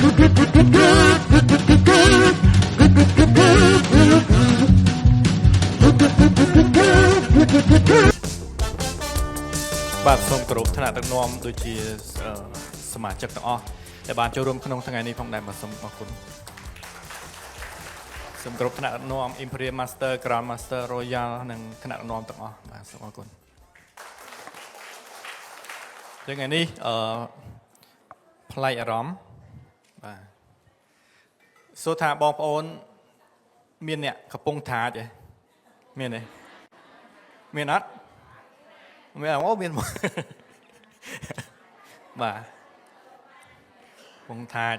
បាទសូមគោរពថ្នាក់ដឹកនាំដូចជាសមាជិកទាំងអស់ដែលបានចូលរួមក្នុងថ្ងៃនេះផងដែរបាទសូមអរគុណសូមគោរពថ្នាក់ដឹកនាំ Imperial Master, Grand Master, Royal និងថ្នាក់ដឹកនាំទាំងអស់បាទសូមអរគុណចឹងថ្ងៃនេះអឺប្លែកអារម្មណ៍បាទសួរថាបងប្អូនមានអ្នកកំពង់ថាចទេមានទេមានអត់ មានអូមានមក បាទកំពង់ថាច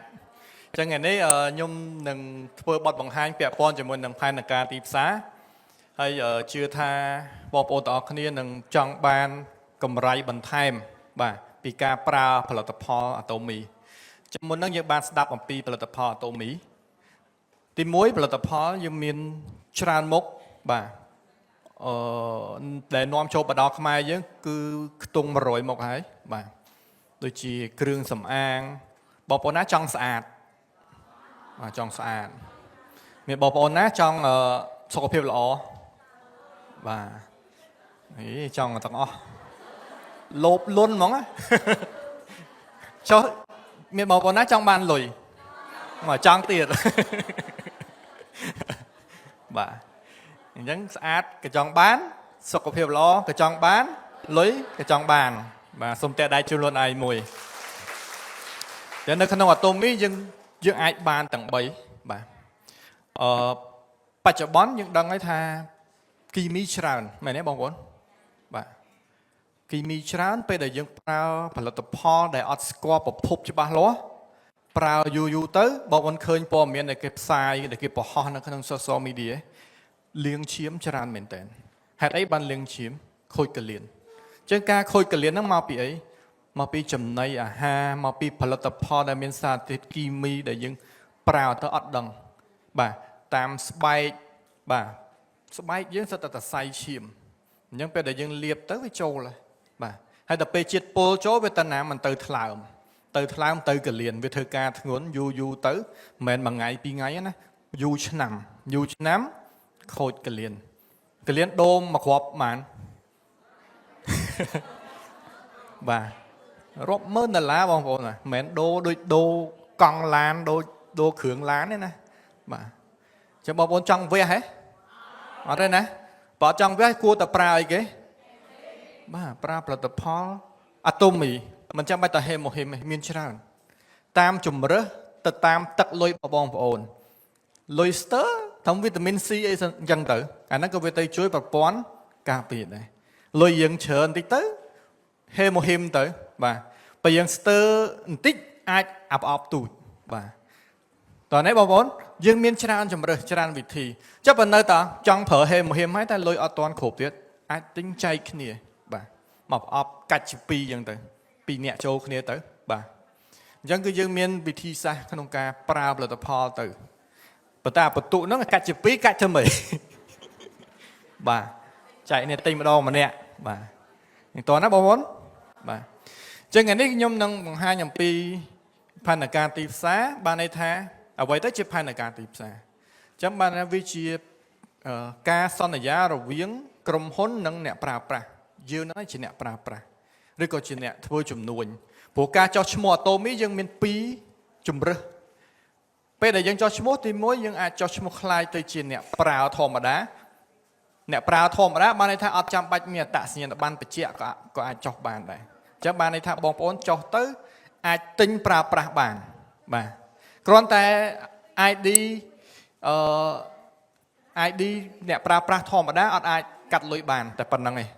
អញ្ចឹងថ្ងៃនេះអឺខ្ញុំនឹងធ្វើបទបង្ហាញពាក់ព័ន្ធជាមួយនឹងផែនការទីផ្សារហើយអឺជឿថាបងប្អូនទាំងអស់គ្នានឹងចង់បានកម្រៃបន្ថែមបាទពីការប្រើផលិតផលអាតូមីចាំមុនហ្នឹងយើងបានស្ដាប់អំពីផលិតផលអាតូមីទី1ផលិតផលយើងមានច្រើនមុខបាទ អឺដែលនាំចូលបដល់ខ្មែរយើងគឺខ្ទង់100មុខហើយបាទដូចជាគ្រឿងសម្អាងបងប្អូនណាចង់ស្អាតបាទចង់ស្អាតមានបងប្អូនណាចង់អឺសុខភាពល្អបាទអីចង់ទាំងអស់លោបលុនហ្មងណា ចុះមានបងប្អូនណាចង់បានលុយមកចង់ទៀត បាទអញ្ចឹងស្អាតក៏ចង់បានសុខភាពល្អក៏ចង់បានលុយក៏ចង់បាន បាទសូមតែដៃជួនខ្លួនឯងមួយតែនៅក្នុងអាតូមីយើងយើងអាចបានទាំង3បាទអឺបច្ចុប្បន្នយើងដឹងហើយថាគីមីច្រើនមែនទេបងប្អូនបាទគីមីច្រើនពេលដែលយើងប្រើផលិតផលដែលអត់ស្គាល់ប្រភពច្បាស់លាស់ប្រើយូរយូរទៅបងប្អូនឃើញព័ត៌មានដែលគេផ្សាយដែលគេបង្ហោះនៅក្នុង social media លាងឈាមច្រើនមែនតើហេតុអីបានលាងឈាមខូចកលៀនអញ្ចឹងការខូចកលៀនហ្នឹងមកពីអីមកពីចំណីអាហារមកពីផលិតផលដែលមានសារធាតុគីមីដែលយើងប្រើទៅអត់ដឹងបាទតាមស្បែកបាទស្បែកយើងសុទ្ធតែសរសៃឈាមអញ្ចឹងពេលដែលយើងលាបទៅវាចូលហើយបាទហើយដល់ពេលជាតិពុលចូលវាទៅណាមិនទៅថ្លើមទៅថ្លើមទៅកលៀនវាធ្វើការធ្ងន់យូរយូរទៅមិនមែនមួយថ្ងៃពីរថ្ងៃទេណាយូរឆ្នាំយូរឆ្នាំ ខូចកលៀនកលៀនដូមមួយគ្រាប់ប៉ុន្មាន បាទរាប់ម៉ឺនដុល្លារបងប្អូនណាមិនមែនដូរដូចដូរកង់ឡានដូចដូរគ្រឿងឡានទេណាបាទចឹងបងប្អូនចង់វះហ៎អត់ទេណាបើអត់ចង់វះគួរតែប្រើអីគេបាទប្រើផលិតផលអាតូមីមិនចាំបាច់តែហេម៉ូហ៊ីមទេមានច្រើន តាមជំរើសទៅតាមទឹកលុយរបស់បងប្អូន លុយស្ទើធំវីតាមីន C អីអញ្ចឹងទៅអាហ្នឹងក៏វាទៅជួយប្រព័ន្ធការពារដែរលុយយើងច្រើនតិចទៅហេម៉ូហ៊ីមទៅបាទបើយើងស្ទើបន្តិចអាចអាប់អប់ទូចបាទតោះនេះបងប្អូនយើងមានច្រើនជំរើសច្រើនវិធីចុះបើនៅតចង់ប្រើហេម៉ូហ៊ីមហើយតែលុយអត់ទាន់គ្រប់ទៀតអាចទិញចែកគ្នាបាទមកប្រអប់កាច់ជាពីរអញ្ចឹងទៅពីរអ្នកចូលគ្នាទៅបាទអញ្ចឹងគឺយើងមានវិធីសាស្ត្រក្នុងការប្រើផលិតផលទៅ ប៉ុន្តែអាបន្ទុកហ្នឹងកាច់ជាពីរកាច់ធ្វើម៉េច បាទចែកនេះទិញម្ដងម្នាក់បាទនេះតោះណាបងប្អូនបាទអញ្ចឹងថ្ងៃនេះខ្ញុំនឹងបង្ហាញអំពីផែនការទីផ្សារបានន័យថាអ្វីទៅជាផែនការទីផ្សារអញ្ចឹងបានថាវាជាអឺការសន្យារវាងក្រុមហ៊ុននិងអ្នកប្រើប្រាស់យើងហ្នឹងឯងជាអ្នកប្រើប្រាស់ឬក៏ជាអ្នកធ្វើជំនួញព្រោះការចោះឈ្មោះអាតូមីយើងមានពីរជំរើស ពេលដែលយើងចោះឈ្មោះទី1យើងអាចចោះឈ្មោះក្លាយទៅជាអ្នកប្រើធម្មតាអ្នកប្រើធម្មតាបានន័យថាអត់ចាំបាច់មានអត្តសញ្ញាណប័ណ្ណបញ្ជាក់ក៏ក៏អាចចោះបានដែរអញ្ចឹងបានន័យថាបងប្អូនចោះទៅអាចទិញប្រើប្រាស់បានបាទគ្រាន់តែ ID អឺ ID អ្នកប្រើប្រាស់ធម្មតាអត់អាចកាត់លុយបានតែប៉ុណ្្នឹងឯង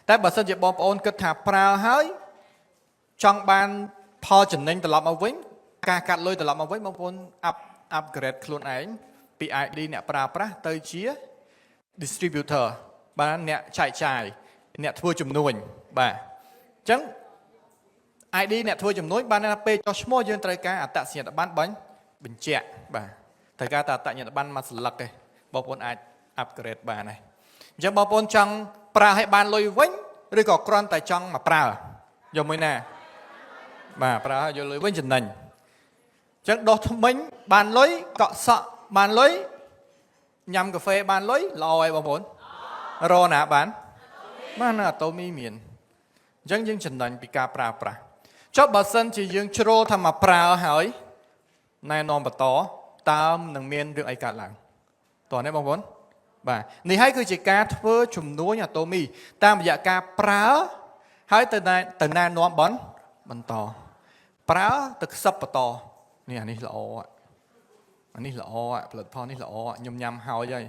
តែបើសិនជាបងប្អូនគិតថាប្រើហើយចង់បានផលចំណេញត្រឡប់មកវិញការកាត់លុយត្រឡប់មកវិញបងប្អូន upgrade ខ្លួនឯងពី ID អ្នកប្រើប្រាស់ទៅជា distributor បាទអ្នកចែកចាយអ្នកធ្វើជំនួញបាទអញ្ចឹង ID អ្នកធ្វើជំនួញបានន័យថាពេលចុះឈ្មោះយើងត្រូវការអត្តសញ្ញាណប័ណ្ណបាញ់បញ្ជាក់បាទត្រូវការតែអត្តសញ្ញាណប័ណ្ណមួយសន្លឹកទេបងប្អូនអាច upgrade បានហើយអញ្ចឹងបងប្អូនចង់ប្រើឲ្យបានលុយវិញឬក៏គ្រាន់តែចង់មកប្រើយកមួយណាបាទប្រើឲ្យយកលុយវិញចំណេញ ចឹងដុសធ្មេញបានលុយកក់សក់បានលុយញ៉ាំកាហ្វេបានលុយល្អហើយបងប្អូនរណាបានបានអាតូមីមានអញ្ចឹងយើងចំណេញពីការប្រើប្រាស់ចុះបើសិនជាយើងជ្រុលថាមកប្រើហើយណែនាំបន្តតើនឹងមានរឿងអីកើតឡើងតោះនេះបងប្អូនបាទនេះហើយគឺជាការធ្វើជំនួញអាតូមីតាមរយៈការប្រើហើយទៅណែទៅណែនាំបន្តប្រើទៅខ្សឹបបន្តនេះអានេះល្អអានេះល្អផលិតផលនេះល្អខ្ញុំញ៉ាំហើយហើយ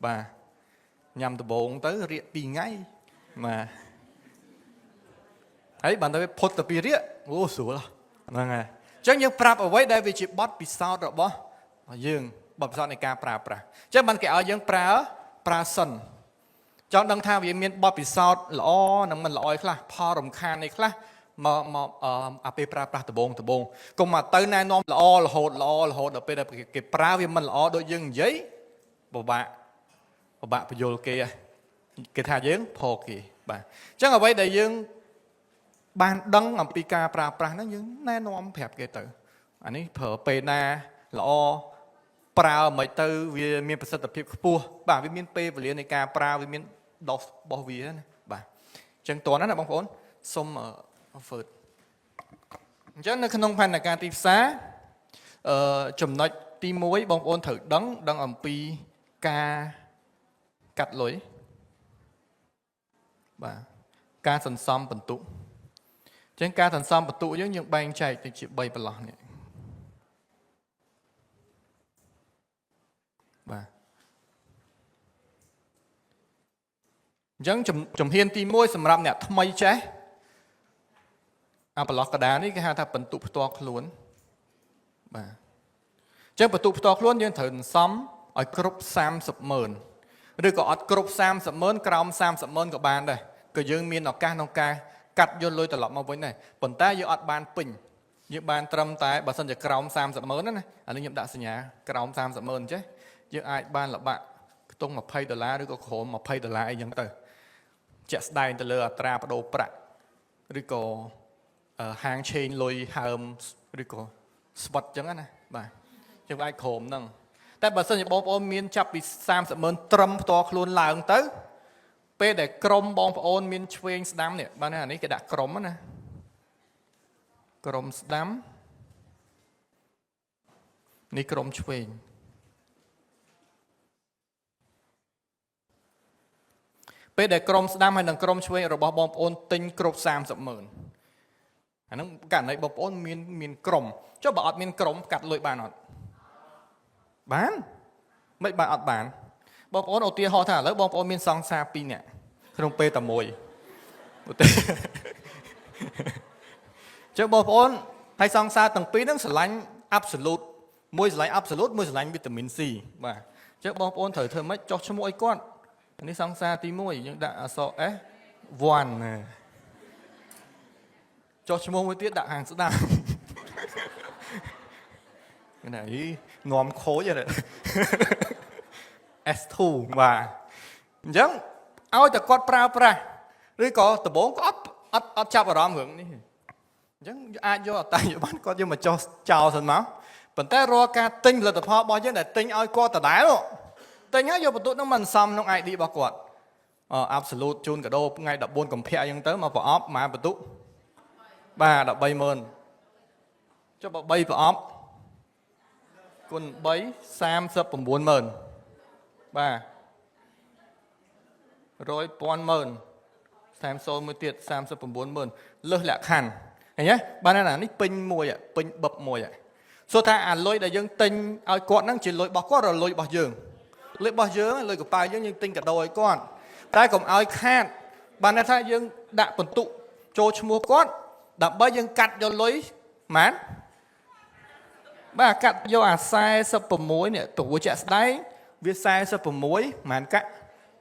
បាទញ៉ាំដំបូងទៅរាក2ថ្ងៃបាទហើយបានទៅផុតទៅពីរាកអូស្រួលហ្នឹងហើយអញ្ចឹងយើងប្រាប់អ្វីដែលវាជាបទពិសោធន៍របស់យើងបទពិសោធន៍នៃការប្រើប្រាស់អញ្ចឹងបានគេឲ្យយើងប្រើប្រើសិនចង់ដឹងថាវាមានបទពិសោធន៍ល្អនិងមិនល្អឯខ្លះផលរំខានឯខ្លះមកមកអាពេលប្រើប្រាស់ដបងដបងកុំមកទៅណែនាំល្អរហូតល្អរហូតដល់ពេលដែលគេប្រើវាមិនល្អដូចយើងនិយាយពិបាកពិបាកបញ្យល់គេគេថាយើងផគេបាទអញ្ចឹងអ្វីដែលយើងបានដឹងអំពីការប្រើប្រាស់ហ្នឹងយើងណែនាំប្រាប់គេទៅអានេះប្រើពេលណាល្អប្រើមិនទៅវាមានប្រសិទ្ធភាពខ្ពស់បាទវាមានពេលវេលានៃការប្រើវាមានដោសរបស់វាណាបាទអញ្ចឹងតោះណាបងប្អូនសូមហ្វឺតអញ្ចឹងនៅក្នុងផែនការទីផ្សារអឺចំណុចទី1បងប្អូនត្រូវដឹងដឹងអំពីការកាត់លុយបាទការសន្សំបន្ទុកអញ្ចឹងការសន្សំបន្ទុកយើងយើងបែងចែកទៅជា3ប្រឡោះនេះបាទអញ្ចឹងជំហានទី1សម្រាប់អ្នកថ្មីចេះអាប្រឡោះកដានេះគេហៅថាបន្ទុកផ្ទាល់ខ្លួនបាទអញ្ចឹងបន្ទុកផ្ទាល់ខ្លួនយើងត្រូវសន្សំឲ្យគ្រប់30ម៉ឺនឬក៏អត់គ្រប់30ម៉ឺនក្រោម30ម៉ឺនក៏បានដែរក៏យើងមានឱកាសក្នុងការកាត់យកលុយត្រឡប់មកវិញដែរប៉ុន្តែយើងអត់បានពេញយើងបានត្រឹមតែបើសិនជាក្រោម30ម៉ឺនណាអានេះខ្ញុំដាក់សញ្ញាក្រោម30ម៉ឺនចេះយើងអាចបានលបាក់ខ្ទង់20ដុល្លារឬក៏ក្រោម20ដុល្លារអីចឹងទៅជាក់ស្ដែងទៅលើអត្រាប្តូរប្រាក់ឬក៏ហាងឆេងលុយហើមឬក៏ស្វិតចឹងណាបាទយើងអាចក្រោមហ្នឹងតែបើសិនជាបងប្អូនមានចាប់ពី30ម៉ឺនត្រឹមផ្ទាល់ខ្លួនឡើងទៅពេលដែលក្រុមបងប្អូនមានឆ្វេងស្ដាំនេះបាទអានេះគេដាក់ក្រុមណាក្រុមស្ដាំនេះក្រុមឆ្វេងពេលដែលក្រុមស្ដាំហើយនិងក្រុមឆ្វេងរបស់បងប្អូនទិញគ្រប់30ម៉ឺនអាហ្នឹងករណីបងប្អូនមានមានក្រុមចុះបើអត់មានក្រុមកាត់លុយបានអត់បានមិនបានអត់បានបងប្អូនឧទាហរណ៍ថាឥឡូវបងប្អូនមានសង្សារ2នាក់ក្នុងពេលតែមួយឧទាហរណ៍ចុះបងប្អូនហើយសង្សារទាំងពីរហ្នឹងស្រឡាញ់ absolute មួយស្រឡាញ់ absolute មួយស្រឡាញ់វីតាមីន C បាទចុះបងប្អូនត្រូវធ្វើម៉េចចុះឈ្មោះឲ្យគាត់នេះសង្សារទី1យើងដាក់អក្សរ S 1ណាចុះឈ្មោះមួយទៀតដាក់ខាងស្ដាំណាអីនាំខូចហ៎ S2 បាទអញ្ចឹងឲ្យតែគាត់ប្រើប្រាស់ឬក៏ដំបូងក៏អត់អត់អត់ចាប់អារម្មណ៍រឿងនេះអញ្ចឹងអាចយកអតញ្ញបានគាត់យកមកចោះចោលសិនមកប៉ុន្តែរាល់ការទិញផលិតផលរបស់យើងដែលទិញឲ្យគាត់ដដែលទិញហើយយកបន្ទុកហ្នឹងមកសំក្នុង ID របស់គាត់អ absolute ជូនកាដូថ្ងៃ14កុម្ភៈអញ្ចឹងទៅមកប្រអប់មកបន្ទុកបាទ130,000ចុះបើ3ប្រអប់គុណ3 390,000បាទ100ពាន់ម៉ឺន30មួយទៀត39ម៉ឺនលើសលក្ខខណ្ឌឃើញទេបានណានេះពេញមួយពេញបឹបមួយសួរថាអាលុយដែលយើងទិញឲ្យគាត់ហ្នឹងជាលុយរបស់គាត់ឬលុយរបស់យើងលុយរបស់យើងលុយកប៉ៅយើងយើងទិញកាដូឲ្យគាត់តែកុំឲ្យខាតបានន័យថាយើងដាក់បន្ទុកចូលឈ្មោះគាត់ដើម្បីយើងកាត់យកលុយម៉ានបាទកាត់យកអា46នេះព្រោះជាក់ស្ដែងវា46ម៉ានកាក់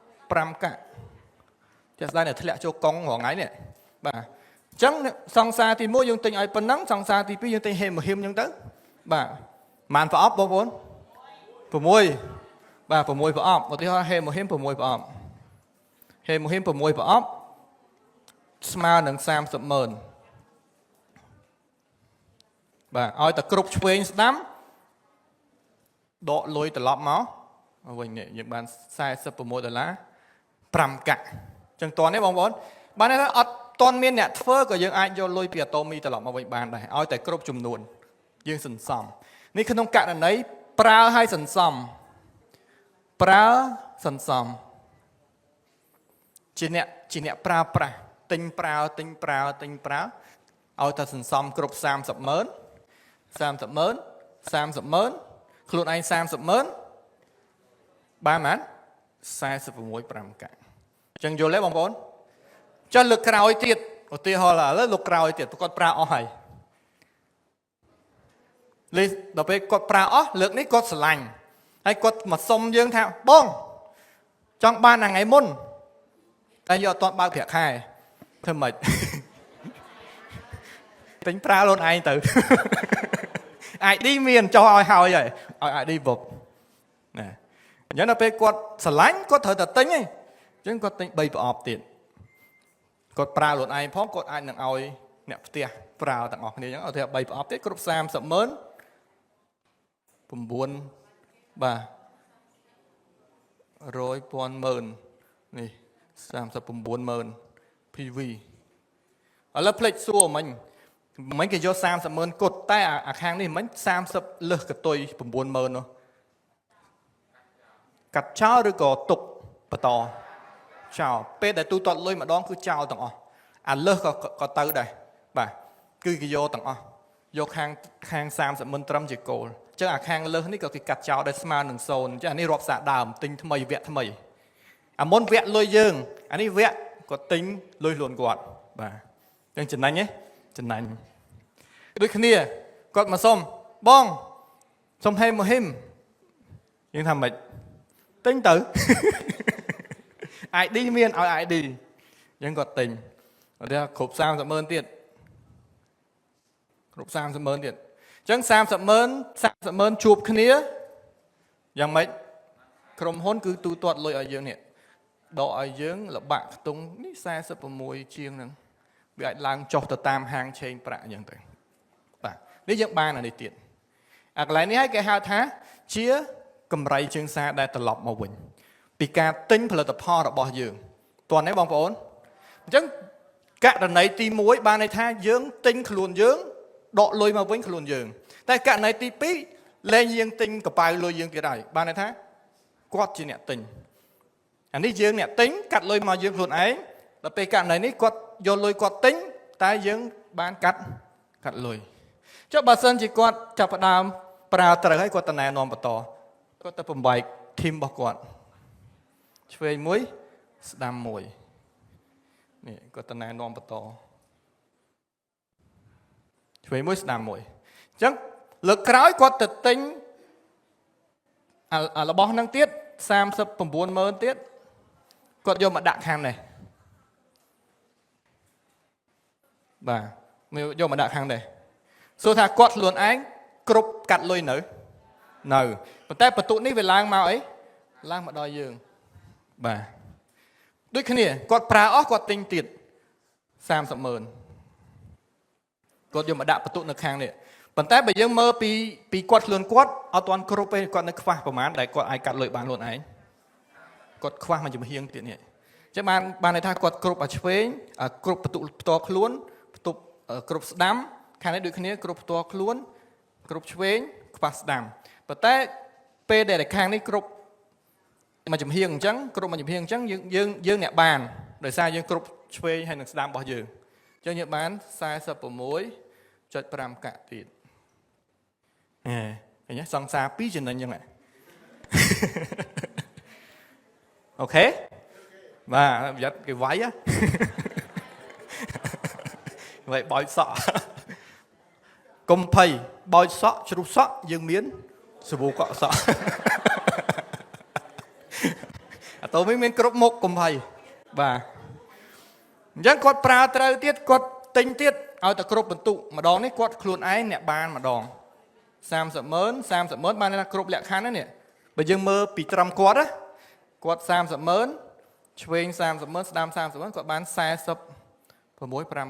5កាក់ជាក់ស្ដែងតែធ្លាក់ចូលកង់រាល់ថ្ងៃនេះបាទអញ្ចឹងសង្សារទី1យើងទិញឲ្យប៉ុណ្ណឹងសង្សារទី2យើងទិញហេមហ៊ីមអញ្ចឹងទៅបាទម៉ានប្រអប់បងប្អូន6បាទ6ប្រអប់ឧទាហរណ៍ហេមហ៊ីម6ប្រអប់ហេមហ៊ីម6ប្រអប់ស្មើនឹង30ម៉ឺន បាទឲ្យតែគ្រប់ឆ្វេងស្ដាំដកលុយត្រឡប់មកវិញនេះយើងបាន46ដុល្លារ5កាក់អញ្ចឹងតោះនេះបងប្អូនបានន័យថាអត់តន់មានអ្នកធ្វើក៏យើងអាចយកលុយពីអាតូមីត្រឡប់មកវិញបានដែរឲ្យតែគ្រប់ចំនួនយើងសន្សំនេះក្នុងករណីប្រើឲ្យសន្សំប្រើសន្សំជាអ្នកប្រើប្រាស់ទិញប្រើទិញប្រើទិញប្រើឲ្យតែសន្សំគ្រប់30ម៉ឺន30ម៉ឺន30ម៉ឺនខ្លួនឯង30ម៉ឺនបានប៉ុន្មាន46 5កាក់អញ្ចឹងយល់ទេបងប្អូនចុះលើកក្រោយទៀតឧទាហរណ៍ឥឡូវលើកក្រោយទៀតគាត់ប្រើអស់ហើយលេដល់ពេលគាត់ប្រើអស់លើកនេះគាត់ស្រឡាញ់ហើយគាត់មកសុំយើងថាបងចង់បានថ្ងៃមុនតែយកអត់ទាន់បើកប្រាក់ខែធ្វើម៉េច ទិញប្រើខ្លួនឯងទៅ ID មានចោះឲ្យហើយហើយឲ្យ ID បុកណាអញ្ចឹងដល់ពេលគាត់ស្រឡាញ់គាត់ត្រូវតែទិញឯងអញ្ចឹងគាត់ទិញ3ប្រអប់ទៀតគាត់ប្រើខ្លួនឯងផងគាត់អាចនឹងឲ្យអ្នកផ្ទះប្រើទាំងអស់គ្នាអញ្ចឹងឲ្យថា3ប្រអប់ទៀតគ្រប់30ម៉ឺន9បាទ100ពាន់ម៉ឺននេះ39ម៉ឺន PV ឥឡូវផ្លេចសួរមិញមិញគេយក30ម៉ឺនគត់តែអាខាងនេះមិញ30លើសកតុយ9ម៉ឺននោះកាត់ចោលឬក៏ទុកបន្តចោលពេលដែលទូទាត់លុយម្ដងគឺចោលទាំងអស់អាលើសក៏ក៏ទៅដែរបាទគឺគេយកទាំងអស់យកខាងខាង30ម៉ឺនត្រឹមជាគោលអញ្ចឹងអាខាងលើសនេះក៏គេកាត់ចោលដែរស្មើនឹង0អញ្ចឹងអានេះរាប់សាដើមទិញថ្មីវគ្គថ្មីអាមុនវគ្គលុយយើងអានេះវគ្គគាត់ទិញលុយខ្លួនគាត់បាទអញ្ចឹងចំណេញទេចំណេញដូចគ្នាគាត់មកសុំបងសុំហេមហ៊ីមយើងថាម៉េចទិញទៅ ID មានឲ្យ ID អញ្ចឹងគាត់ទិញគាត់ថាគ្រប់30ម៉ឺនទៀតគ្រប់30ម៉ឺនទៀតអញ្ចឹង30ម៉ឺន30ម៉ឺនជួបគ្នាយ៉ាងម៉េចក្រុមហ៊ុនគឺទូទាត់លុយឲ្យយើងនេះដកឲ្យយើងលបាក់ខ្ទង់នេះ46ជាងហ្នឹងវាអាចឡើងចុះទៅតាមហាងឆេងប្រាក់អញ្ចឹងទៅបាទនេះយើងបានអានេះទៀតអាកន្លែងនេះឲ្យគេហៅថាជាកម្រៃជើងសារដែលត្រឡប់មកវិញពីការទិញផលិតផលរបស់យើងតើនេះបងប្អូនអញ្ចឹងករណីទី1បានន័យថាយើងទិញខ្លួនយើងដកលុយមកវិញខ្លួនយើង តែករណីទី2លែងយើងទិញកប៉ៅលុយយើងទៀតហើយបានន័យថាគាត់ជាអ្នកទិញអានេះយើងអ្នកទិញកាត់លុយមកយើងខ្លួនឯងដល់ពេលករណីនេះគាត់យកលុយគាត់ទិញតែយើងបានកាត់កាត់លុយចុះបើសិនជាគាត់ចាប់ផ្ដើមប្រើត្រូវហើយគាត់តណែនាំបន្តគាត់ទៅបំបែក team របស់គាត់ឆ្វេងមួយស្ដាំមួយនេះគាត់តណែនាំបន្តឆ្វេងមួយស្ដាំមួយអញ្ចឹងលើកក្រោយគាត់ទៅទិញអារបស់ហ្នឹងទៀត39ម៉ឺនទៀតគាត់យកមកដាក់ខាងនេះបាទយកមកដាក់ខាងនេះសួរថាគាត់ខ្លួនឯងគ្រប់កាត់លុយនៅនៅប៉ុន្តែបន្ទុកនេះវាឡើងមកអីឡើងមកដល់យើងបាទដូចគ្នាគាត់ប្រើអស់គាត់ទិញទៀត30ម៉ឺនគាត់យកមកដាក់បន្ទុកនៅខាងនេះប៉ុន្តែបើយើងមើលពីពីគាត់ខ្លួនគាត់អត់ទាន់គ្រប់ទេគាត់នៅខ្វះប្រហែលដែលគាត់អាចកាត់លុយបានខ្លួនឯងគាត់ខ្វះមួយចំហៀងទៀតនេះអញ្ចឹងបានបានន័យថាគាត់គ្រប់អាឆ្វេងគ្រប់បន្ទុកផ្ទាល់ខ្លួនបន្ទប់គ្រប់ស្ដាំខាងនេះដូចគ្នាគ្រប់ផ្ទាល់ខ្លួនគ្រប់ឆ្វេងខ្វះស្ដាំប៉ុន្តែពេលដែលខាងនេះគ្រប់មួយចំហៀងអញ្ចឹងគ្រប់មួយចំហៀងអញ្ចឹងយើងយើងយើងអ្នកបានដោយសារយើងគ្រប់ឆ្វេងហើយនឹងស្ដាំរបស់យើងអញ្ចឹងយើងបាន46.5កាក់ទៀតហេឃើញទេសង្សារពីរចំណេញអញ្ចឹង OK បាទប្រយ័ត្នគេវាយវាយបោចសក់កុំភ័យបោចសក់ជ្រុះសក់យើងមានសាប៊ូកក់សក់អាតូមីមានគ្រប់មុខកុំភ័យបាទអញ្ចឹងគាត់ប្រើត្រូវទៀតគាត់ទិញទៀតឲ្យតែគ្រប់បន្ទុកម្ដងនេះគាត់ខ្លួនឯងអ្នកបានម្ដង30ម៉ឺន30ម៉ឺនបានថាគ្រប់លក្ខខណ្ឌហ្នឹងនេះបើយើងមើលពីត្រឹមគាត់ណាគាត់30ម៉ឺនឆ្វេង30ម៉ឺនស្ដាំ30ម៉ឺនគាត់បាន46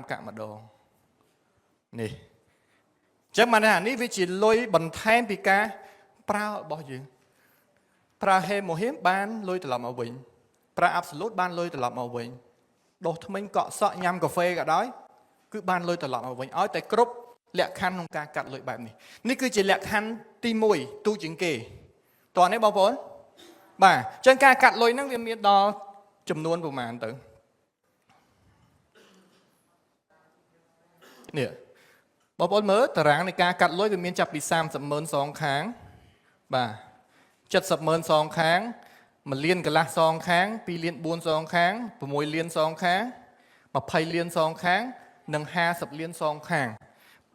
5កាក់ម្ដងនេះ ចឹងបានថានេះវាជាលុយបន្ថែមពីការប្រើរបស់យើងប្រើហេម៉ូហៀមបានលុយត្រឡប់មកវិញប្រើ Absolute បានលុយត្រឡប់មកវិញដុសធ្មេញកក់សក់ញ៉ាំកាហ្វេក៏ដោយគឺបានលុយត្រឡប់មកវិញឲ្យតែគ្រប់លក្ខខណ្ឌក្នុងការកាត់លុយបែបនេះនេះគឺជាលក្ខខណ្ឌទី1ទូជាងគេតោះនេះបងប្អូនបាទអញ្ចឹងការកាត់លុយហ្នឹងវាមានដល់ចំនួនប្រមាណទៅនេះបងប្អូនមើលតារាងនៃការកាត់លុយវាមានចាប់ពី30ម៉ឺនសងខាងបាទ70ម៉ឺនសងខាង1លានកន្លះសងខាង2លាន4សងខាង6លានសងខាង20លានសងខាងនិង50លានសងខាង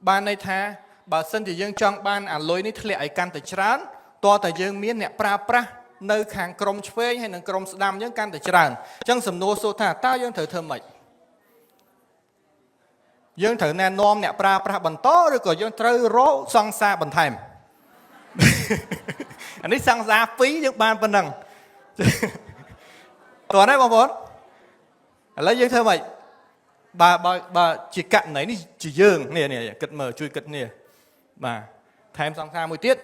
បានន័យថាបើសិនជាយើងចង់បានអាលុយនេះធ្លាក់ឲ្យកាន់តែច្រើនតើតែយើងមានអ្នកប្រើប្រាស់នៅខាងក្រុមឆ្វេងហើយនិងក្រុមស្ដាំយើងកាន់តែច្រើនអញ្ចឹងសំណួរសួរថាតើយើងត្រូវធ្វើម៉េចយើងត្រូវណែនាំអ្នកប្រើប្រាស់បន្តឬក៏យើងត្រូវរកសង្សារបន្ថែម អានេះសង្សារ2យើងបានប៉ុណ្ណឹងតោះណាបងប្អូនឥឡូវយើងធ្វើម៉េចបើបើបើជាករណីនេះជាយើងនេះនេះគិតមើលជួយគិតនេះបាទថែមសង្សារមួយទៀត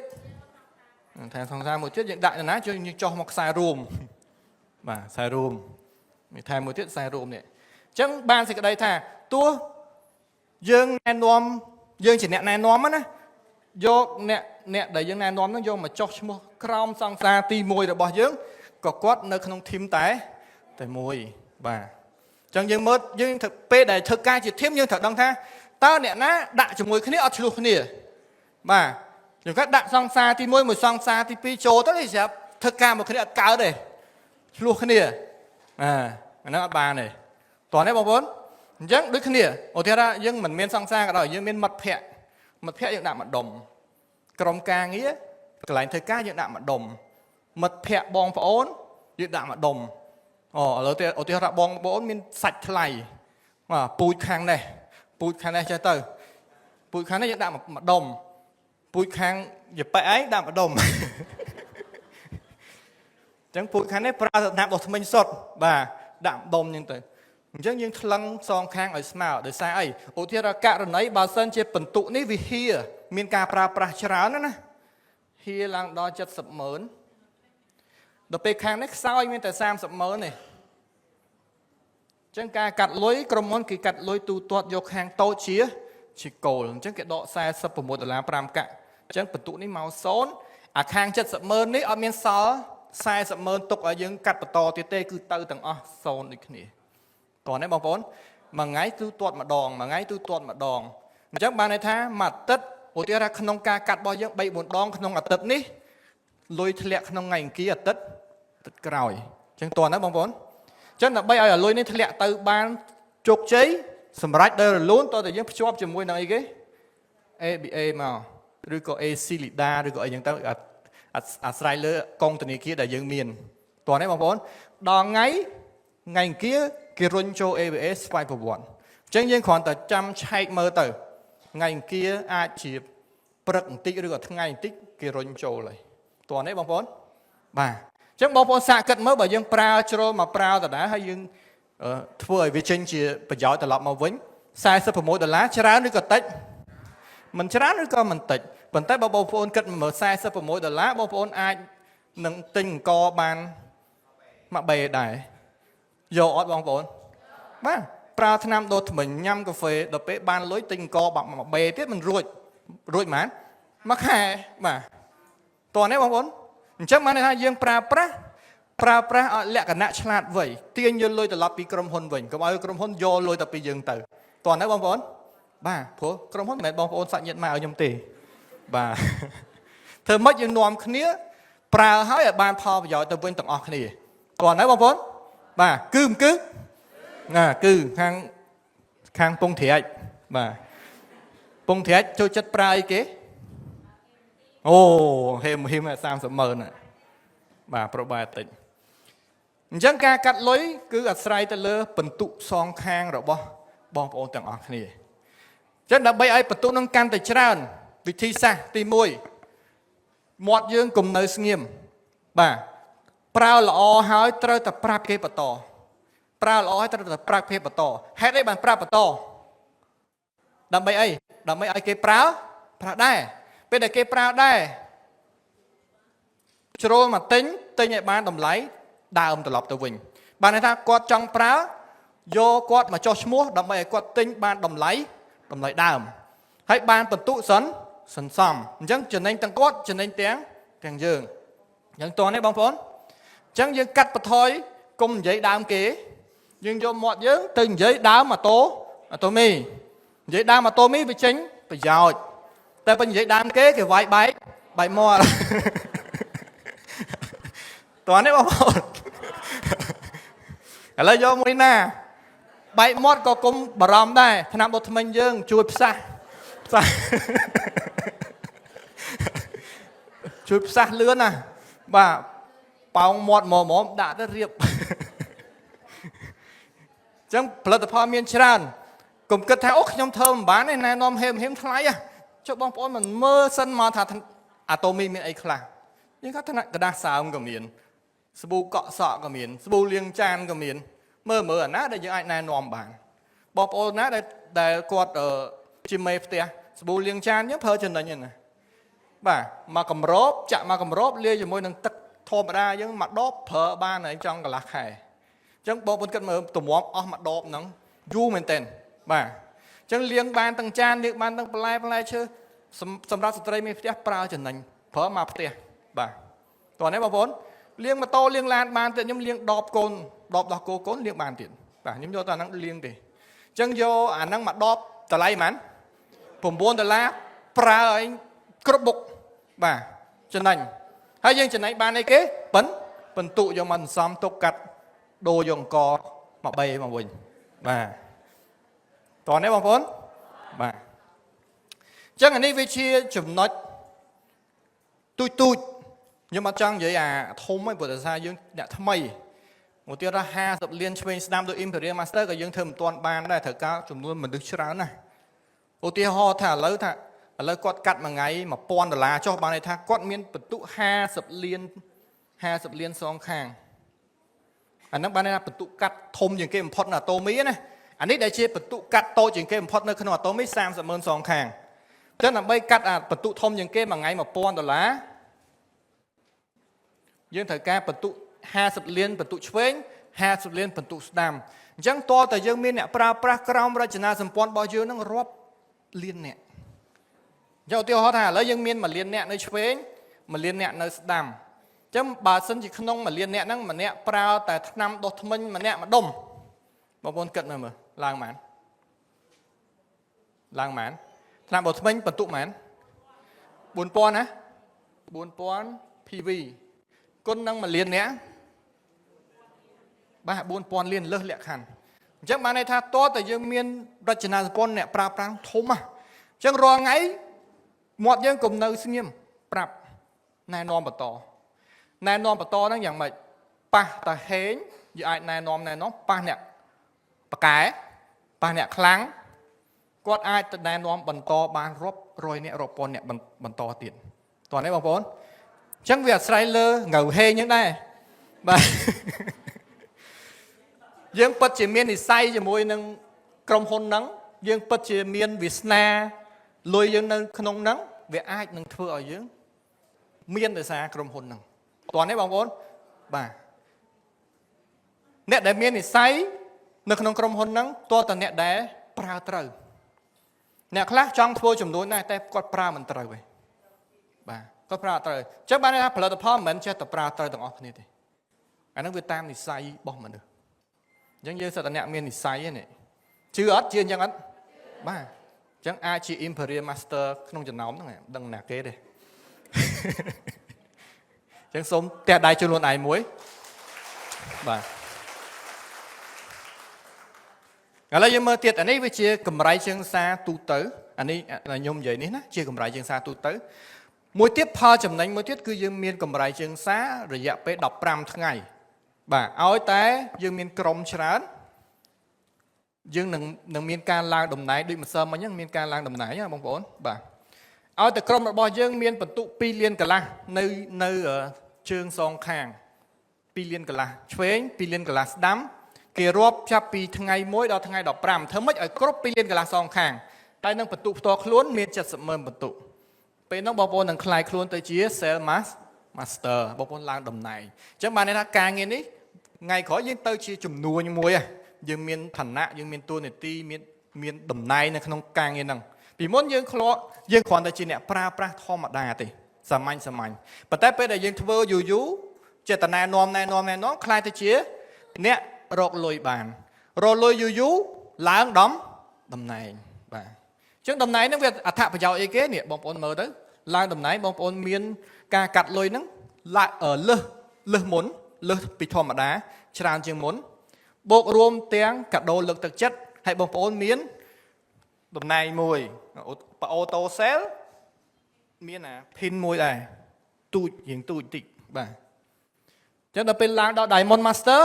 ថែមសង្សារមួយទៀតយើងដាក់ណាជួយយើងចោះមកខ្សែរួមបាទខ្សែរួមមានថែមមួយទៀតខ្សែរួមនេះអញ្ចឹងបានសេចក្តីថាទោះយើងណែនាំយើងជាអ្នកណែនាំណាយកអ្នកអ្នកដែលយើងណែនាំហ្នឹងយកមកចោះឈ្មោះក្រោមសង្សារទី1របស់យើងក៏គាត់នៅក្នុង team តែតែមួយបាទអញ្ចឹងយើងមើលយើងត្រូវពេលដែលធ្វើការជា team យើងត្រូវដឹងថាតើអ្នកណាដាក់ជាមួយគ្នាអត់ឆ្លោះគ្នាបាទយើងគាត់ដាក់សង្សារទី1មួយសង្សារទី2ចូលទៅនេះស្រាប់ធ្វើការមួយគ្នាអត់កើតទេឆ្លោះគ្នាអាអាហ្នឹងអត់បានទេតោះនេះបងប្អូនអញ្ចឹងដូចគ្នាឧទាហរណ៍យើងមិនមានសង្សារក៏ដោយយើងមានមិត្តភ័ក្តិមិត្តភ័ក្តិយើងដាក់ម្ដុំក្រុមការងារកន្លែងធ្វើការយើងដាក់ម្ដុំមិត្តភ័ក្តិបងប្អូនយើងដាក់ម្ដុំអូឥឡូវទេឧទាហរណ៍បងប្អូនមានសាច់ថ្លៃបាទពូជខាងនេះពូជខាងនេះចេះទៅពូជខាងនេះយើងដាក់ម្ដុំពូជខាងយប៉ែឯងដាក់ម្ដុំអញ្ចឹងពូជខាងនេះប្រើស្នាប់ដុសធ្មេញសុតបាទដាក់ម្ដុំអញ្ចឹងទៅអញ្ចឹងយើងថ្លឹងសងខាងឲ្យស្មើដោយសារអីឧទាហរណ៍ករណីបើសិនជាបន្ទុកនេះវាហៀមានការប្រើប្រាស់ច្រើនណាស់ណាហៀឡើងដល់70ម៉ឺនដល់ពេលខាងនេះខ្សោយមានតែ30ម៉ឺនទេអញ្ចឹងការកាត់លុយក្រុមហ៊ុនគេកាត់លុយទូទាត់យកខាងតូចជាជាគោលអញ្ចឹងគេដក46ដុល្លារ5កាក់អញ្ចឹងបន្ទុកនេះមក0អាខាង70ម៉ឺននេះអត់មានសល់40ម៉ឺនទុកឲ្យយើងកាត់បន្តទៀតទេគឺទៅទាំងអស់0ដូចគ្នាតោះនេះបងប្អូនមួយថ្ងៃទូទាត់ម្ដងមួយថ្ងៃទូទាត់ម្ដងអញ្ចឹងបានន័យថាមួយអាទិត្យឧទាហរណ៍ថាក្នុងការកាត់របស់យើង3 4ដងក្នុងអាទិត្យនេះលុយធ្លាក់ក្នុងថ្ងៃអង្គារអាទិត្យអាទិត្យក្រោយអញ្ចឹងតោះណាបងប្អូនអញ្ចឹងដើម្បីឲ្យលុយនេះធ្លាក់ទៅបានជោគជ័យសម្រាប់ដោយរលូនតើតែយើងភ្ជាប់ជាមួយនឹងអីគេ ABA មកឬក៏ AC Lida ឬក៏អីចឹងទៅអាស្រ័យលើកងធនាគារដែលយើងមានតោះនេះបងប្អូនដល់ថ្ងៃថ្ងៃអង្គារគេរុញចូល ABA ស្វ័យប្រវត្តិអញ្ចឹងយើងគ្រាន់តែចាំឆែកមើលទៅថ្ងៃអង្គារអាចជាព្រឹកបន្តិចឬក៏ថ្ងៃបន្តិចគេរុញចូលហើយតោះនេះបងប្អូនបាទអញ្ចឹងបងប្អូនសាកគិតមើលបើយើងប្រើជ្រុលមកប្រើដដែលហើយយើងធ្វើឲ្យវាចេញជាប្រយោជន៍ត្រឡប់មកវិញ46ដុល្លារច្រើនឬក៏តិចមិនច្រើនឬក៏មិនតិចប៉ុន្តែបើបងប្អូនគិតមើល46ដុល្លារបងប្អូនអាចនឹងទិញអង្គបានមួយបេដែរយកអត់បងប្អូនបាទប្រើថ្នាំដុសធ្មេញញ៉ាំកាហ្វេដល់ពេលបានលុយទិញអង្គបាក់មួយបេទៀតមិនរួចរួចហ្មងមួយខែបាទតោះនេះបងប្អូនអញ្ចឹងបានន័យថាយើងប្រើប្រាស់ប្រើប្រាស់ឲ្យលក្ខណៈឆ្លាតវៃទាញយកលុយត្រឡប់ពីក្រុមហ៊ុនវិញកុំឲ្យក្រុមហ៊ុនយកលុយទៅពីយើងទៅតោះនេះបងប្អូនបាទព្រោះក្រុមហ៊ុនមិនមែនបងប្អូនសាច់ញាតិមកឲ្យខ្ញុំទេបាទធ្វើម៉េចយើងនាំគ្នាប្រើឲ្យឲ្យបានផលប្រយោជន៍ទៅវិញទាំងអស់គ្នាតោះណាបងប្អូនបាទគឺមិនគឺណាគឺខាងខាងពងត្រាច់បាទពងត្រាច់ចូលចិត្តប្រើអីគេអូហេមហឹម30ម៉ឺនបាទប្រូបាយតិចអញ្ចឹងការកាត់លុយគឺអាស្រ័យទៅលើបន្ទុកសងខាងរបស់បងប្អូនទាំងអស់គ្នាចឹងដើម្បីឲ្យបន្ទុកនឹងកាន់តែច្រើនវិធីសាស្ត្រទី1មាត់យើងកុំនៅស្ងៀមបាទប្រើល្អហើយត្រូវតែប្រាប់គេបន្តប្រើល្អហើយត្រូវតែប្រាប់គេបន្តហេតុអីបានប្រាប់បន្តដើម្បីអីដើម្បីឲ្យគេប្រើ ប្រើដែរពេលដែលគេប្រើដែរជ្រុលមកទិញទិញឲ្យបានតម្លៃដើមត្រឡប់ទៅវិញបានន័យថាគាត់ចង់ប្រើយកគាត់មកចុះឈ្មោះដើម្បីឲ្យគាត់ទិញបានតម្លៃតម្លៃដើមហើយបានបន្ទុកសិនសន្សំអញ្ចឹងចំណេញទាំងគាត់ចំណេញទាំងទាំងយើងអញ្ចឹងតោះនេះបងប្អូនអញ្ចឹងយើងកាត់បន្ថយកុំនិយាយដើមគេយើងយកមាត់យើងទៅនិយាយដើមម៉ូតូអាតូមីនិយាយដើមអាតូមីវាចេញប្រយោជន៍តែបើនិយាយដើមគេគេវាយបែកបែកមាត់ តោះនេះបងប្អូនឥឡូវយកមួយណាបែកមាត់ក៏គុំបារម្ភដែរថ្នាំដុសធ្មេញយើងជួយផ្សះផ្សះ ជួយផ្សះលឿនណាបាទប៉ោងមាត់មកហ្មងដាក់ទៅរៀប អញ្ចឹងផលិតផលមានច្រើនកុំគិតថាអូខ្ញុំធ្វើមិនបានទេណែនាំហេមហេមថ្លៃហ៎ចុះបងប្អូនមិនមើលសិនមកថាអាតូមីមានអីខ្លះយើងគាត់ថាក្រដាសសើមក៏មានសាប៊ូកក់សក់ក៏មានសាប៊ូលាងចានក៏មានមើលមើលអាណាដែលយើងអាចណែនាំបានបងប្អូនណាដែលដែលគាត់ជាមេផ្ទះសាប៊ូលាងចានយើងប្រើចំណេញហ្នឹងណាបាទមកកម្របចាក់មកកម្របលាយជាមួយនឹងទឹកធម្មតាយើងមកដបប្រើបានហើយចង់កន្លះខែអញ្ចឹងបងប្អូនគិតមើលទម្រាំអស់មួយដបហ្នឹងយូរមែនទែនបាទអញ្ចឹងលាងបានទាំងចានលាងបានទាំងបន្លែបន្លែឈើសម្រាប់ស្ត្រីមេផ្ទះប្រើចំណេញប្រើមកផ្ទះបាទតោះនេះបងប្អូនលាងម៉ូតូលាងឡានបានទៀតខ្ញុំលាងដបកូនដបដោះគោកូនលាងបានទៀតបាទខ្ញុំយកតែអាហ្នឹងលាងទេអញ្ចឹងយកអាហ្នឹងមកដបតម្លៃប៉ុន្មាន9ដុល្លារប្រើឲ្យគ្រប់បុកបាទចំណេញហើយយើងចំណេញបានអីគេប៉ិនពិន្ទុយកមកសន្សំទុកកាត់ដូរយកអង្គមកបីមកវិញបាទតោះនេះបងប្អូនបាទអញ្ចឹងអានេះវាជាចំណុចទូចទូចខ្ញុំអត់ចង់និយាយអាធំទេព្រោះដោយសារយើងអ្នកថ្មីមកទៀតថា50លានឆ្វេងស្ដាំដូច Imperial Master ក៏យើងធ្វើមិនទាន់បានដែរត្រូវការចំនួនមនុស្សច្រើនណាស់ឧទាហរណ៍ថាឥឡូវថាឥឡូវគាត់កាត់មួយថ្ងៃ1000ដុល្លារចុះបានន័យថាគាត់មានបន្ទុក50លាន50លានសងខាងអាហ្នឹងបានន័យថាបន្ទុកកាត់ធំជាងគេបំផុតនៅអាតូមីណាអានេះដែលជាបន្ទុកកាត់តូចជាងគេបំផុតនៅក្នុងអាតូមី30ម៉ឺនសងខាងអញ្ចឹងដើម្បីកាត់អាបន្ទុកធំជាងគេមួយថ្ងៃ1000ដុល្លារយើងត្រូវការបន្ទុក50លានបន្ទុកឆ្វេង50លានបន្ទុកស្ដាំអញ្ចឹងតើតើយើងមានអ្នកប្រើប្រាស់ក្រោមរចនាសម្ព័ន្ធរបស់យើងនឹងរាប់លានអ្នកអញ្ចឹងឧទាហរណ៍ថាឥឡូវយើងមាន1លានអ្នកនៅឆ្វេង1លានអ្នកនៅស្ដាំអញ្ចឹងបើសិនជាក្នុង1លានអ្នកហ្នឹងម្នាក់ប្រើតែថ្នាំដុសធ្មេញម្នាក់មួយដុំបងប្អូនគិតមើលមើលឡើងប៉ុន្មានឡើងប៉ុន្មានថ្នាំដុសធ្មេញបន្ទុកប៉ុន្មាន4000ណា4000 PV គុណនឹង1លានអ្នកបាទ4000លានលើសលក្ខខណ្ឌអញ្ចឹងបានន័យថាតើតើយើងមានរចនាសម្ព័ន្ធអ្នកប្រើប្រាស់ធំហ៎អញ្ចឹងរាល់ថ្ងៃមាត់យើងកុំនៅស្ងៀមប្រាប់ណែនាំបន្តណែនាំបន្តហ្នឹងយ៉ាងម៉េចប៉ះតាហេងយើងអាចណែនាំណែនាំប៉ះអ្នកបកែប៉ះអ្នកខ្លាំងគាត់អាចទៅណែនាំបន្តបានរាប់រយអ្នករាប់ពាន់អ្នកបន្តទៀតតោះនេះបងប្អូនអញ្ចឹងវាអាស្រ័យលើងៅហេងហ្នឹងដែរបាទ យើងពិតជាមាននិស័យជាមួយនឹងក្រុមហ៊ុនហ្នឹងយើងពិតជាមានវាសនាលុយយើងនៅក្នុងហ្នឹងវាអាចនឹងធ្វើឲ្យយើងមានដោយសារក្រុមហ៊ុនហ្នឹងតោះនេះបងប្អូនបាទអ្នកដែលមាននិស័យនៅក្នុងក្រុមហ៊ុនហ្នឹងតើតើអ្នកដែលប្រើត្រូវអ្នកខ្លះចង់ធ្វើចំនួនដែរតែគាត់ប្រើមិនត្រូវទេបាទគាត់ប្រើអត់ត្រូវអញ្ចឹងបានន័យថាផលិតផលមិនមែនចេះតែប្រើត្រូវទាំងអស់គ្នាទេអាហ្នឹងវាតាមនិស័យរបស់មនុស្សអញ្ចឹងយើងសិតតែអ្នកមាននិស័យហ្នឹងនេះជឿអត់ជឿអញ្ចឹងអត់បាទអញ្ចឹងអាចជា Imperial Master ក្នុងចំណោមហ្នឹងដឹងណាគេទេ អញ្ចឹងសូមទះដៃជួយខ្លួនឯងមួយបាទឥឡូវយើងមើលទៀតអានេះវាជាកម្រៃជើងសារទូទៅអានេះខ្ញុំនិយាយនេះណាជាកម្រៃជើងសារទូទៅមួយទៀតផលចំណេញមួយទៀតគឺយើងមានកម្រៃជើងសាររយៈពេល15ថ្ងៃបាទឲ្យតែយើងមានក្រុមច្រើនយើងនឹងនឹងមានការឡើងតំណែងដូចម្សិលមិញហ្នឹងមានការឡើងតំណែងណាបងប្អូនបាទឲ្យតែក្រុមរបស់យើងមានបន្ទុក2លានកន្លះនៅនៅជើងសងខាង2លានកន្លះឆ្វេង2លានកន្លះស្ដាំគេរាប់ចាប់ពីថ្ងៃ1ដល់ថ្ងៃ15ធ្វើម៉េចឲ្យគ្រប់2លានកន្លះសងខាង ហើយនឹងបន្ទុកផ្ទាល់ខ្លួនមាន70ម៉ឺនបន្ទុកពេលហ្នឹងបងប្អូននឹងក្លាយខ្លួនទៅជា Sales Master បងប្អូនឡើងតំណែងអញ្ចឹងបានន័យថាការងារនេះថ្ងៃក្រោយយើងទៅជាជំនួញមួយហ៎យើងមានឋានៈយើងមានតួនាទីមានមានតំណែងនៅក្នុងការងារហ្នឹងពីមុនយើងធ្លាប់យើងគ្រាន់តែជាអ្នកប្រើប្រាស់ធម្មតាទេសាមញ្ញសាមញ្ញប៉ុន្តែពេលដែលយើងធ្វើយូរយូរចេតនានាំណែនាំណែនាំក្លាយទៅជាអ្នករកលុយបានរកលុយយូរយូរឡើងដំតំណែងបាទអញ្ចឹងតំណែងហ្នឹងវាអត្ថប្រយោជន៍អីគេនេះបងប្អូនមើលទៅឡើងតំណែងបងប្អូនមានការកាត់លុយហ្នឹងឡើងលើសលើសមុនលើសពីធម្មតាច្រើនជាងមុនបូករួមទាំងកាដូលើកទឹកចិត្តហើយបងប្អូនមានតំណែងមួយ auto sale មានអា pin មួយដែរទូចរៀងទូចតិចបាទអញ្ចឹងដល់ពេលឡើងដល់ Diamond Master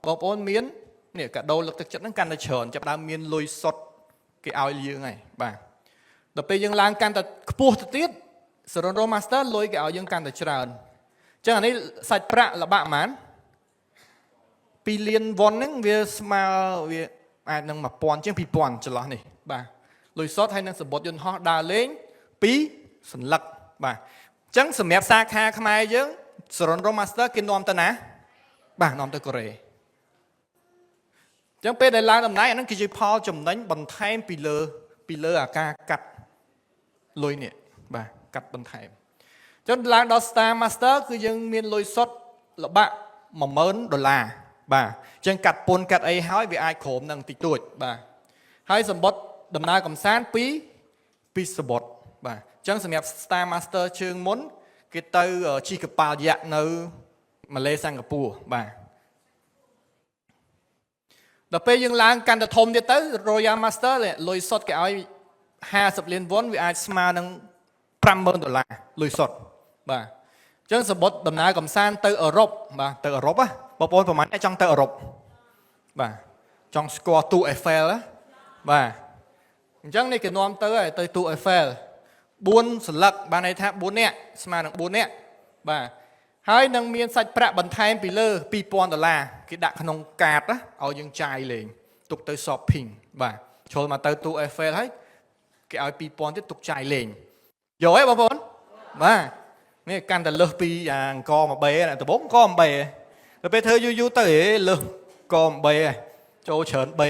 បងប្អូនមាននេះកាដូលើកទឹកចិត្តហ្នឹងកាន់តែច្រើនចាប់ដើមមានលុយសុទ្ធគេឲ្យយើងហើយបាទដល់ពេលយើងឡើងកាន់តែខ្ពស់ទៅទៀតសរុនរ Master លុយគេឲ្យយើងកាន់តែច្រើនអញ្ចឹងអានេះសាច់ប្រាក់លបាក់ប៉ុន្មាន2លានវ៉ុនហ្នឹងវាស្មើវាអាចនឹង1000ជាង2000ចន្លោះនេះបាទលុយសុទ្ធហើយនឹងសំបុត្រយន្តហោះដើរលេង2សន្លឹកបាទអញ្ចឹងសម្រាប់សាខាខ្មែរយើងសរុនរ Master គេនាំទៅណាបាទនាំទៅកូរ៉េអញ្ចឹងពេលដែលឡើងតំណែងអាហ្នឹងគឺជាផលចំណេញបន្ថែមពីលើពីលើអាការកាត់លុយនេះបាទកាត់បន្ថែមអញ្ចឹងឡើងដល់ Star Master គឺយើងមានលុយសុទ្ធល្បាក់10000ដុល្លារបាទអញ្ចឹងកាត់ពន្ធកាត់អីហើយវាអាចក្រុមនឹងតិចតួចបាទហើយសម្បត្តិដំណើរកំសាន្តពីពីសម្បត្តិបាទអញ្ចឹងសម្រាប់ Star Master ជើងមុនគេទៅជិះកប៉ាល់យក្សនៅម៉ាឡេសិង្ហបុរីបាទដល់ពេលយើងឡើងកាន់តែធំទៀតទៅ Royal Master លុយសុទ្ធគេឲ្យ50លានវ៉ុនវាអាចស្មើនឹង50000ដុល្លារលុយសុទ្ធបាទអញ្ចឹងសម្បត្តិដំណើរកំសាន្តទៅអឺរ៉ុបបាទទៅអឺរ៉ុបណាបងប្អូនប្រហែលអ្នកចង់ទៅអឺរ៉ុបបាទចង់ស្គាល់ទូអេហ្វែលណាបាទអញ្ចឹងនេះគេនាំទៅហើយទៅទូអេហ្វែល4សន្លឹកបានន័យថា4នាក់ស្មើនឹង4នាក់បាទហើយនឹងមានសាច់ប្រាក់បន្ថែមពីលើ2000ដុល្លារគេដាក់ក្នុងកាតណាឲ្យយើងចាយលេងទុកទៅ shopping បាទចូលមកទៅទូអេហ្វែលហើយគេឲ្យ2000ទៀតទុកចាយលេងយកហ៎បងប្អូនបាទនេះកាន់តែលើសពីអាអង្គមួយបេដំបូងអង្គមួយបេដល់ពេលធ្វើយូរយូរទៅហេលើសកមួយបេចូលច្រើនបេ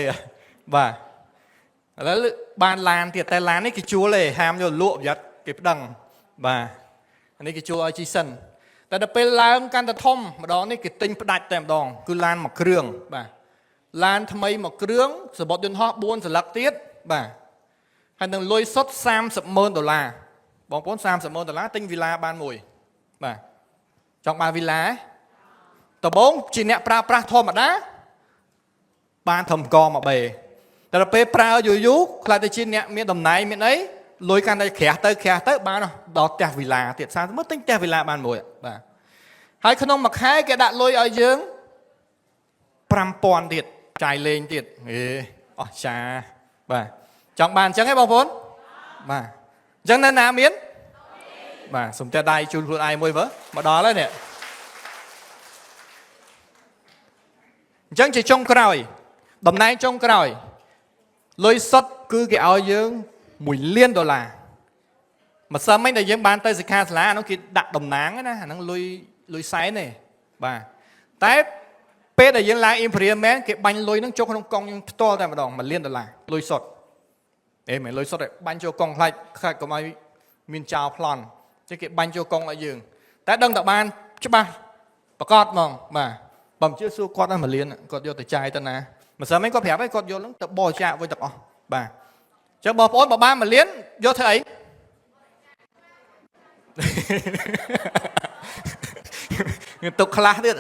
បាទឥឡូវបានឡានទៀតតែឡាននេះគេជួលទេហាមយកលក់ប្រយ័ត្នគេប្តឹងបាទអានេះគេជួលឲ្យជីសិនតែដល់ពេលឡើងកាន់តែធំម្ដងនេះគេទិញផ្ដាច់តែម្ដងគឺឡានមួយគ្រឿងបាទឡានថ្មីមួយគ្រឿងសំបុត្រយន្តហោះ4សន្លឹកទៀតបាទហើយនឹងលុយសុទ្ធ30ម៉ឺនដុល្លារបងប្អូន30ម៉ឺនដុល្លារទិញវីឡាបានមួយបាទចង់បានវីឡាដំបូងជាអ្នកប្រើប្រាស់ធម្មតាបានត្រឹមកមកបេតែដល់ពេលប្រើយូរយូរខ្លះទៅជាអ្នកមានតំណែងមានអីលុយកាន់តែក្រាស់ទៅក្រាស់ទៅបានដល់ផ្ទះវីឡាទៀត30ម៉ឺនទិញផ្ទះវីឡាបានមួយបាទហើយក្នុងមួយខែគេដាក់លុយឲ្យយើង5000ទៀតចាយលេងទៀតហេអស្ចារ្យបាទចង់បានអញ្ចឹងហ៎បងប្អូនបាទអញ្ចឹងនៅណាមានបាទសុំតែដៃជូនខ្លួនឯងមួយមើលមកដល់ហើយនេះអញ្ចឹងជាចុងក្រោយតំណែងចុងក្រោយលុយសុទ្ធគឺគេឲ្យយើង1លានដុល្លារម្សិលមិញដែលយើងបានទៅសិក្ខាសាលាអានោះគេដាក់តំណាងណាអាហ្នឹងលុយលុយសែនទេបាទតែពេលដែលយើងឡើង Imperial Man គេបាញ់លុយហ្នឹងចូលក្នុងកងយើងផ្ទាល់តែម្ដង1លានដុល្លារលុយសុទ្ធអេមិនលុយសុទ្ធទេបាញ់ចូលកងខ្លាចខ្លាចកុំឲ្យមានចោលប្លន់ចឹងគេបាញ់ចូលកងឲ្យយើងតែដឹងតែបានច្បាស់ប្រកាសហ្មងបាទបើមិនជឿសួរគាត់ណា1លានគាត់យកទៅចាយទៅណាម្សិលមិញគាត់ប្រាប់ឲ្យគាត់យកហ្នឹងទៅបរិច្ចាគវិញទាំងអស់បាទចឹងបងប្អូនបើបាន1លានយកធ្វើអី ទុកខ្លះទៀត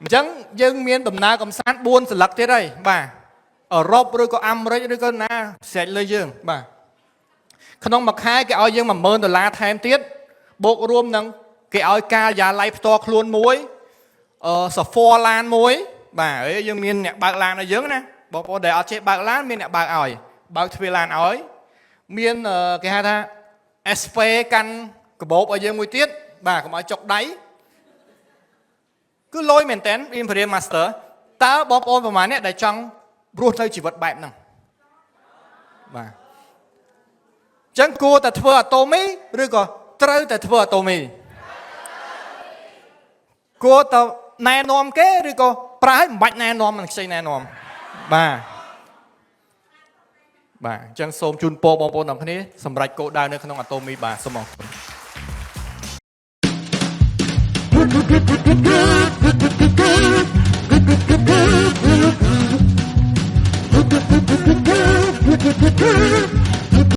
អញ្ចឹងយើងមានដំណើរកំសាន្ត4សន្លឹកទៀតហើយបាទអឺរ៉ុបឬក៏អាមេរិកឬក៏ណាស្រេចលើយើងបាទក្នុងមួយខែគេឲ្យយើង10000ដុល្លារថែមទៀតបូករួមនឹងគេឲ្យការិយាល័យផ្ទាល់ខ្លួនមួយអឺសាហ្វឡានមួយបាទអេយើងមានអ្នកបើកឡានឲ្យយើងណាបងប្អូនដែលអត់ចេះបើកឡានមានអ្នកបើកឲ្យបើកទ្វារឡានឲ្យមានគេហៅថា SP កាន់កាបូបឲ្យយើងមួយទៀតបាទកុំឲ្យចុកដៃគឺលយមែនតើ Imperial Master តើបងប្អូនប្រហែលអ្នកដែលចង់រស់នៅជីវិតបែបហ្នឹង បាទអញ្ចឹងគួរតែធ្វើអាតូមីឬក៏ត្រូវតែធ្វើអាតូមីគួរតែណែនាំគេឬក៏ប្រើឲ្យមិនបាច់ណែនាំមិនខ្ចីណែនាំបាទបាទអញ្ចឹងសូមជូនពរបងប្អូនទាំងគ្នាសម្រាប់គោលដៅនៅក្នុងអាតូមីបាទសូមអរគុណ។